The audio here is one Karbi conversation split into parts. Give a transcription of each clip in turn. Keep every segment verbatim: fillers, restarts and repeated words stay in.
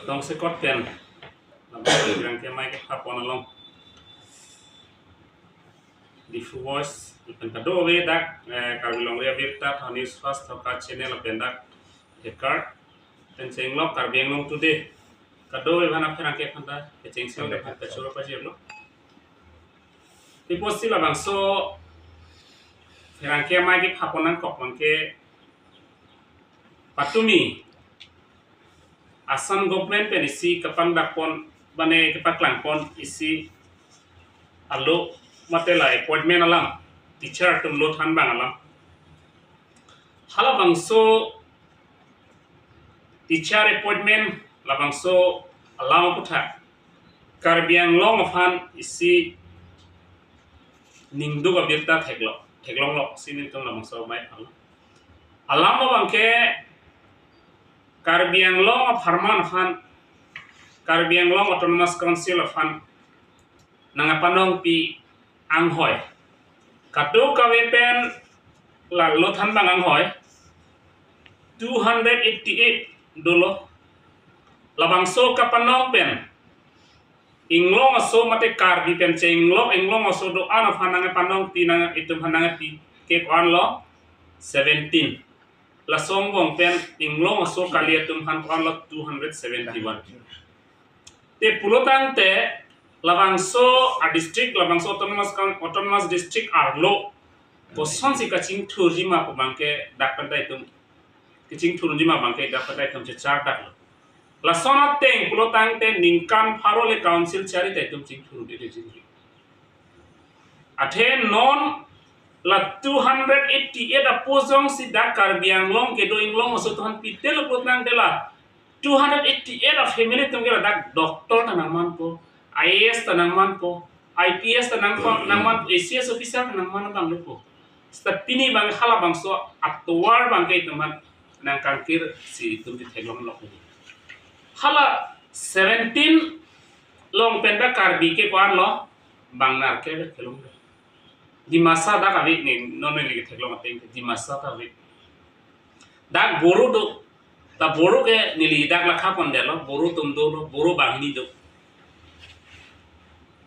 Tongsekot pen, labang pherangke amei kepha pon along, Diphu Voice, pen kadokave dak, eh, Karbi Longri Abirta, Thaw News First, Thokka Channel, pen dak, Hekar, pen chenglok Karbi Anglong Today, kadokave aphan apherangke aphan ta, kecheng sel aphan kachoro pajirlo. Iposi labangso, pherangke amei kepha pon nangkok abangke, patumi, Assam government pen isi kapangdak pon, mane kepaklang pon isi alo mate la appointment alam, teacher atum lo than abang alam. Halabangso teacher appointment labangso alam aputhak Karbi Anglong aphan isi ningduk abirta theklong, theklonglo si nelitum labangso amei aphan. Alam abangke Karbi Anglong apharman aphan, Karbi Anglong Autonomous Council aphan nangpanongpi anghoi, kadokave pen la lo than abang anghoi two hundred eighty-eight dolo. Labangso kapanong pen Inglong aso mate Karbi pen chenglok Inglong aso do-an aphan nangpanongpi, nang itum aphan nangpi ke ko-anlo seventeen. Laso angbong pen Inglong aso kali atum aphan ko-anlo two hundred seventy-one. Te pulotangte labangso a-district, labangso autonomous coun-, autonomous district arlo kosonsi kachingthurji ma pu abangke dak pen ta itum, kachingthurji ma abangke dak pen ta itum chechardaklo. Lason ateng pulotangte ningkan pharo le council chari ta itum chingthur di di chingri. Athe non la two hundred eighty-eight a-post jongsi dak Karbi Anglong kedo Inglong aso atum aphan pitelo pulotangte la two hundred eighty-eight a-family atum ke ladak doctor ta nangmanpo, I A S ta nangmanpo, I P S ta nangpo, nangmanpo, A C S officer ta nangman abang dopo. Seta pini abang halabangso atovar abangke itum aphan nangkangkir si itum chetheklonglo. Hala seventeen along pen ta Karbi ke ko-anlo, bang nerkep kelong. Dimasa dak ave ne, non neli ketheklong ateng Dimasa ta ave. Dak Boro do, ta Boro ke neli dak lakha pondetlo, Boro atum dolo, Boro banghini do.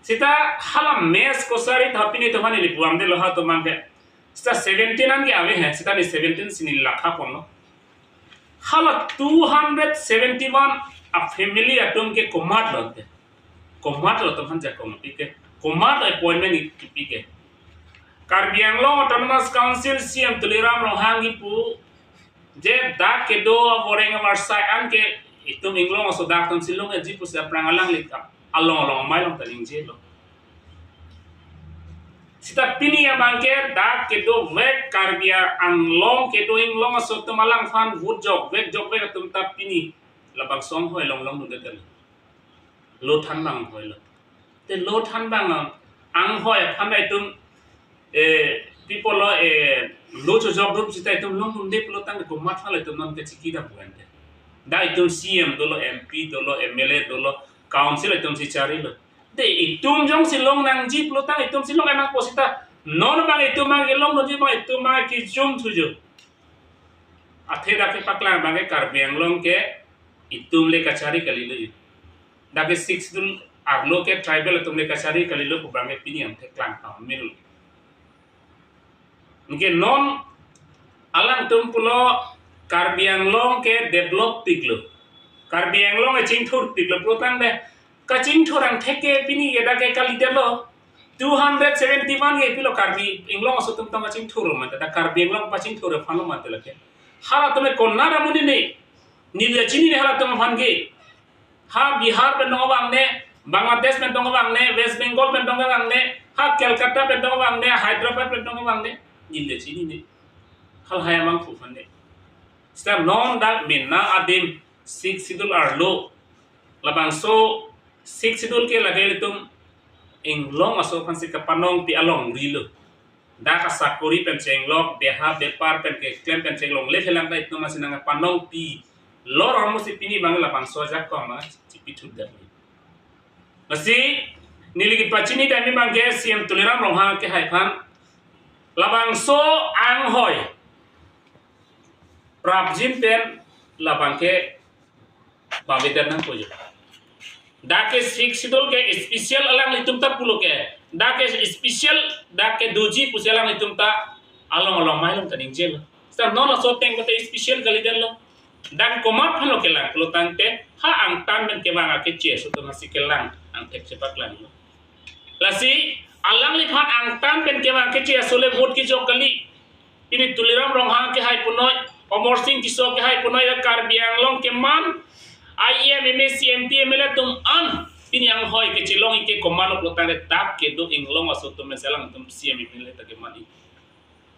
Seta hala mess kosari ta pini itum aphan neli puamdetlo ha atum abangke. Seta seventeen an ke ave he, seta ne seventeen si neli lakha ponlo. Hala two hundred seventy-one a-family atum ke komatlo te. Komatlo atum aphan jakong pi ke. Komatlo appointment kipi ke. Karbi Anglong Autonomous Council C E M Tuliram Ronghang kipu je dak kedo aboreng avarsai an ke itum Inglong aso dak atum si longji pusi aphrang alangli along along amei along ta ningjelo. Seta pini abangke dak kedovek Karbi Anglong kedo Inglong aso atum alangphan vote jokvek jokvek atum ta pini labangso anghoi along longdunde tel. Lo than abang anghoi lo. Te lo than abang anghoi aphan ta itum, eh, people lo, eh, lo chojok rup seta itum longdunde pulotangte komatphan itum non kechiki dam pu ante. Dak itum C E M dolo, M P dolo, M L A dolo, council itum si charilo. Te itum jongsi long nangji pulotang itum si long nangpo seta non abang itum abang kelongdunji abang itum abang kejum thujo. Athe dak kepaklang abangke Karbi Anglong ke itum le kachari kalilo. Dak ke Sixth Schedule arlo ke tribal atum le kachari kalilo pu abangke pini an theklang pamil. Anke non alangtum pulo Karbi Anglong ke develop piklo. Karbi Anglong ke chingthur piklo pulotangte kachingthur angthek ke pini ke dak ke kalidetlo. Two hundred seventy-one ke pilo Karbi Anglong aso atum tong kachingthur lo mate, dak Karbi Anglong pachingthur aphan lo mate lake. Halatum ke konat amonit ne, neli chinine halatum aphan ke. Ha Bihar pen dong abang ne, Bangladesh pen dong abang ne, West Bengal pen dong abang ne, ha Kolkata pen dong abang ne, Hyderabad pen dong abang ne, neli chinine. Halahai amangphu aphan ne. Seta non dak mena adim Sixth Schedule arlo. Labangso Sixth Schedule ke lake ilitum Inglong aso aphansi kapanongpi alongri lo. Dak asakori pen chenglok, beha bepar pen keklem pen chenglok, le helang ta itum aphansi nangpanongpi. Lor hormu si pini abang labangso ajakong ma chipithudetlo. Lasi neli kepachini dam abang ke C E M Tuliram Ronghang kehai aphan labangso anghoi prapjin pen labang ke Pavedan nangpo jo. Dak ke Sixth Schedule ke special alanglitum ta pulo ke. Dak ke special, dak ke doji pusi alanglitum ta along along mai along ta ningjelo. Seta non laso ateng kote special kalidet lo. Dak komat aphan lo kelang pulo tangte ha angtan pen kevang akeche aso atum hasi kelang angthek chepaklanglo. Lasi alangliphan angtan pen kevang akeche aso le vote kejok kali. Pini Tuliram Ronghang kehai punoi, Amarsing Tisso kehai punoi, ya Karbi Anglong keman I E M, M A C, M P, M L A atum an pini anghoi kechelong ike komat lo pulo tangte dak kedo Inglong aso atum pen si alangtum C E M, M L A ta keman i.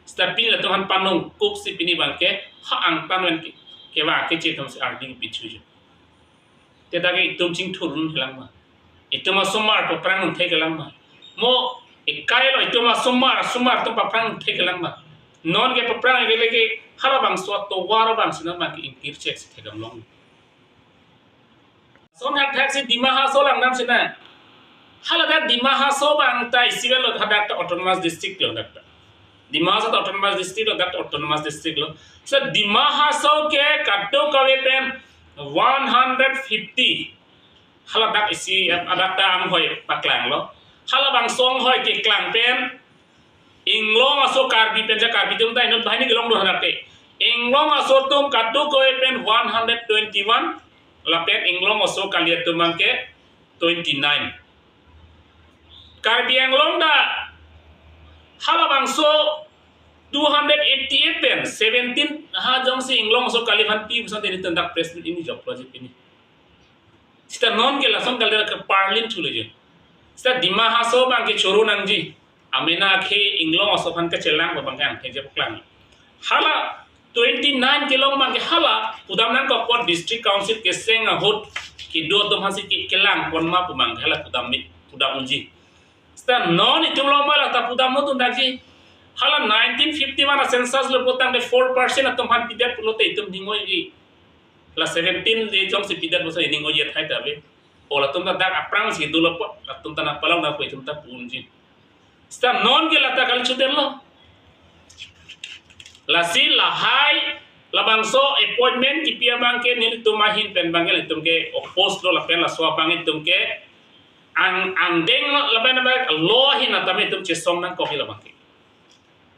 Seta pini latum aphan panung kuksi pini abangke ha angtan pen ke, kevang akeche atum si ardi pithu jo. Te dak ke itum chingthur un-e lang ma? Itum asomar paphrang un-e lang ma? Mo ekai lo itum asomar, asomar atum paphrang un-e lang ma? Non ke paphrang ke leke halabangso atovar abang si non abangke ingkir chek si thekdam long. Lason hadak si Dima Hasao langdam si na. Hala dak Dima Hasao abang ta isi vel lo, hadak ta autonomous district lo dak ta. Dima Hasao ta autonomous district lo, dak ta autonomous district lo. So Dima Hasao ke kadokave pen one hundred fifty. Hala dak isi, eh, dak ta anghoi paklanglo. Halabangso anghoi keklang pen Inglong aso Karbi pen ja Karbi atum ta inut banghini kelong do hadak te. Inglong aso atum kadokave pen one hundred twenty-one, lapen Inglong aso kali atum abangke twenty-nine. Karbi Anglong ta halabangso two hundred eighty-eight pen seventeen ha jongsi Inglong aso kali aphan pi puson teni tendak press meet ini joklo je pini. Seta non ke lason kali ke parlin chulo je. Seta Dima Hasao abangke choro nangji. Amena ke Inglong aso aphan kechelang abangke angthek je paklang. Hala twenty-nine kelong abangke hala pudam nangkok apot district council keseng ahut kedo atum aphan si ke-, kelang pon ma pu abangke hala pudam mi, pudam unji. Seta non itum long ma la ta pudam mo tun dakji. Hala nineteen fifty-one a-census lo putangte four percent atum aphan pidet pulote itum ning oiji. La seventeen le jongsi pidet pusi ning oiji athai ta ave. O latum ta dak aphrang si dolo po, latum ta nangpalong nangpo itum ta pu unji. Seta non ke la ta kali chudetlo. Lasi lahai labangso appointment kipi abangke nelitum ahin pen abangke nelitum ke oppose lo lapen laso abang itum ke ang, angdeng lapen abang lo ahin atame itum chesong nangkok hi labangke.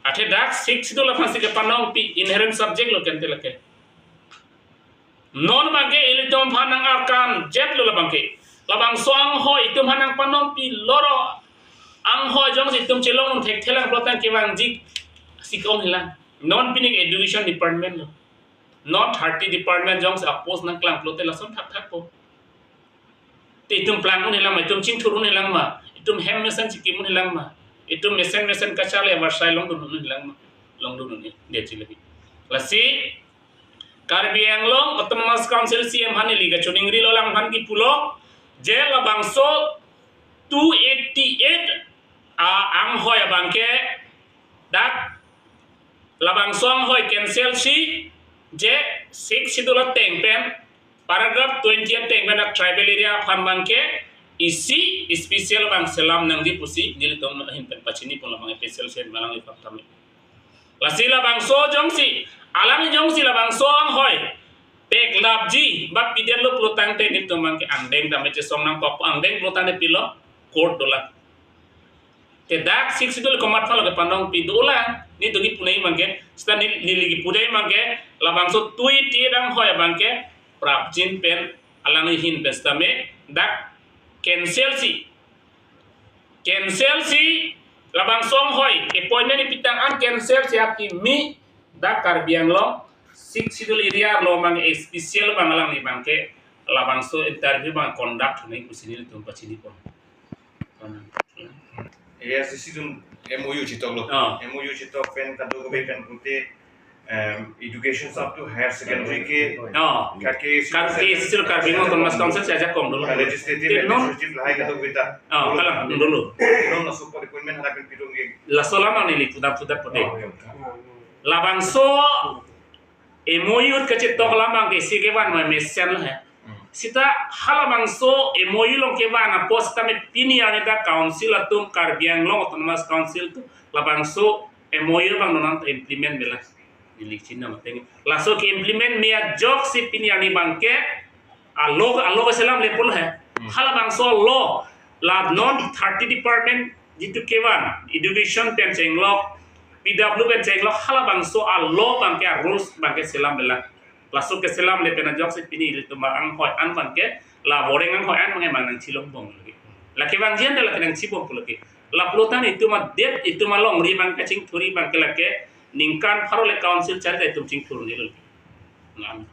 Athe dak Sixth Schedule aphan si kepanongpi inherent subject lo kente lake. Non abangke ilitum aphan nang-arkan jet lo labangke. Labangso anghoi itum aphan nangpanongpi loro. Anghoi jongsi itum chelong un thekthelang pulote kevangji si ke-ong hilang. Non pini education department lo. Non thirty department jongsi a-post nangklang pulote lason thakthak po. Te itum plang un-e lang ma, itum chingthur un-e lang ma, itum hem mesen chikim un-e lang ma, itum mesen mesen kacharli amarsai longdun un-e lang ma, longdun un-e, dia chile. Lasi, Karbi Anglong Autonomous Council C E M aphan ili kachoningrilo, alang aphan kipulo, je labangso two eighty-eight a anghoi abangke dak labangso anghoi cancel si je Sixth Schedule ateng pen paragraph twenty ateng pen dak tribal area aphan abangke isi special abang selam nangji pusi nelitum ahin pen pachini pon labang special sen malang ipap tame. Lasi labangso jongsi, alang jongsi labangso anghoi peklapji ba pidetlo pulotangte nelitum abangke angdeng tame chesong nangkok, angdeng pulotangte pilo, court dolang. Te dak Sixth Schedule komat aphan lo kepanongpi dolang, nelitum kipu nangji abangke, seta neli, neli kipu nangji abangke, labangso two eighty-eight anghoi abangke prapjin pen alang ahin pen sitame dak cancel si, cancel si labangso anghoi appointment ipitang an cancel si akimi dak Karbi Anglong Sixth Schedule area arlo abang special abang alangli abangke labangso interview abang conduct nangji pusi nelitum pachini pon. Yes, isi itum M O U chitoklo. Ah. M O U chitok pen kadokave pen pute, em, education up to higher secondary ke, ah, kake isi Kar-, ke isi Karbi Anglong Autonomous Council si ajak kom dolo. Legislative, te non, administrative lahai kadokave ta. Ah, kalang dolo. Non laso appointment hadak pen pidun ke. Laso alam neli pudam pudat pute. Oh, ya. Labangso M O U kachitok alam abangke isi kevan mai mesen lo he. Hmm. Seta halabangso M O U along kevan apot sitame pini arni dak council atum, Karbi Anglong Autonomous Council atum labangso M O U abang non ta implement me la. Neli chinine mate. Laso ke-implement me ajoksi pini arni abangke A-law, a-law keselamle pulo he. Hmm. Halabangso a-law, la non thirty department jitu kevan, education pen chenglok, P W pen chenglok, halabangso a-law abangke a-rules abangke selamle lang. Laso keselamle pen ajoksi pini ilitum anghoi an abangke, la boreng anghoi an abangke mang nangchilongbom lagi. La kevangji ante la kenangchibompo lagi. Lapulo tangte itum adet, itum alongri abangke chingthurji abangke lake, ningkan pharo le council charli ta itum chingthurnelo. Ngan.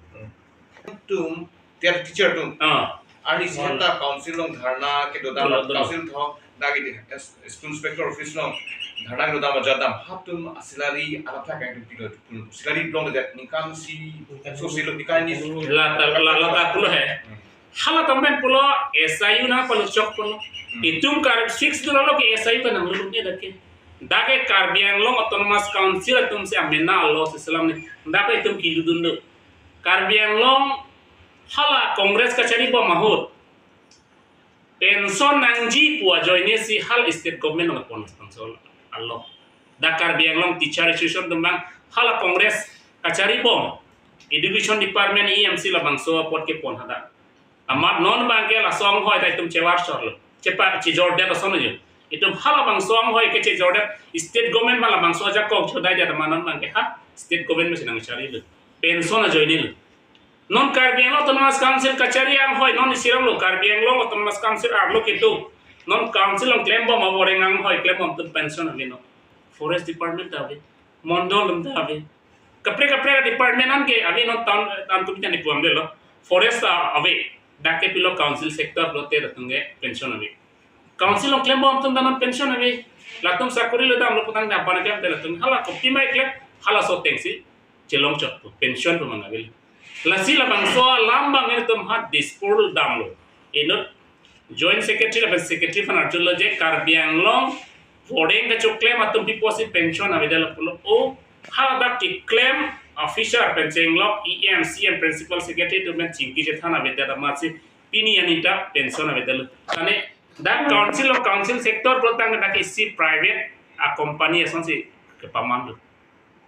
Itum, tiar teacher atum. Ah. Arni si Oh. heta council along dharna kedodam, Dolo, dolo. council thok, dak ke di, es-, school inspector office along dharna kedodam ajat dam, ha atum a-salary alapthak yang atum pilo, salary along de ningkan si, Ningkan so si lo ningkan ni. La ta, la, la ta pulo he. Hmm. Halatum pen pulo, S I U nangpalo chokponlo. Hmm. Itum kar fix dunlo ke S I U ta nanglulune dak ke. Dak ke Karbi Anglong Autonomous Council atum si amena a-law si selamle. Dak ke itum keludunlo. Karbi Anglong hala Congress kacharibom ahut pension nangji pu ajoine si hala state government along pon pension alo. Dak Karbi Anglong Teacher Association atum abang hala Congress kacharibom, Education Department E M si labangso apot kepon hadak. Amat non abangke laso anghoi ta itum chevar chorlo. Chepa chejordet ason ajo. Itum halabangso anghoi ke chejordet, state government ma labangso ajakong chodai dia teman non abangke ha state government si nangcharilo. Pension ajoinelo. Non Karbi Anglong Autonomous Council kachari anghoi non isi ronglo, Karbi Anglong Autonomous Council arlo kedo. Non council along klembom aboreng anghoi klembom atum pension ave non. Forest Department ta ave. Mondol atum ta ave. Kaprek kaprek department an ke ave non town, town committee an ipuamdelo. Forest ta ave. Dak ke pilo council sector pulote latum ke pension ave. Council along klembom atum ta non pension ave. Latum sakori lo damlo putangte abang ke latum hala kopima klem, halaso atengsi chelong chot pu, pension pu mang ave. Lasi labangso alam abang ilitum ha Dispur damlo. Inut Joint Secretary lapen Secretary aphan arjulo je Karbi Anglong boreng kachoklem atum pi apotsi pension avedetlo pulo. O, haladak keklem officer pen chenglok E M, C M, Principal Secretary atum pen chingki chethan avedet amatsi pini arni ta pension avedetlo. Tangte dak council along council sector pulo tangte dak isi private a-company asonsi kepamanglo.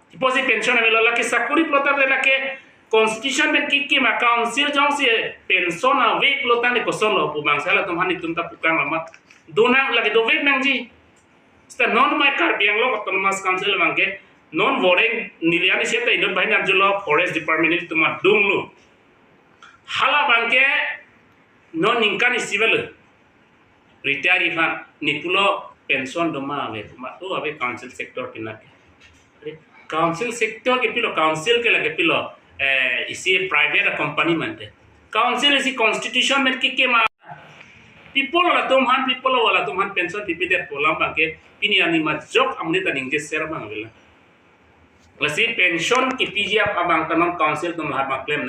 Pi apotsi pension avelo, lake sakori pulo tangte lake constitution pen kekim a-council jongsi pension ave pulo tangte kosonlo pu bangsi halatum aphan itum ta pukang lama. Donang lake dovek nangji. Seta non mai Karbi Anglong Autonomous Council abangke non boreng neli arni seta inut banghini arjulo Forest Department ilitum adunglo. Hala abangke non ningkan isi avelo. Retire aphan, ne pulo pension doma ave, ma to ave council sector kinak. Council sector ke pilo, council ke lake pilo, eh, isi private company mante. Council isi constitution pen kekim a, pi apotlo latum aphan, pi apotlo latum aphan pension pipedet pu alam abangke pini arni majok amonit ta ningjeser abang avelo. Lasi pension kepiji abang ta non council atum lahai abang klem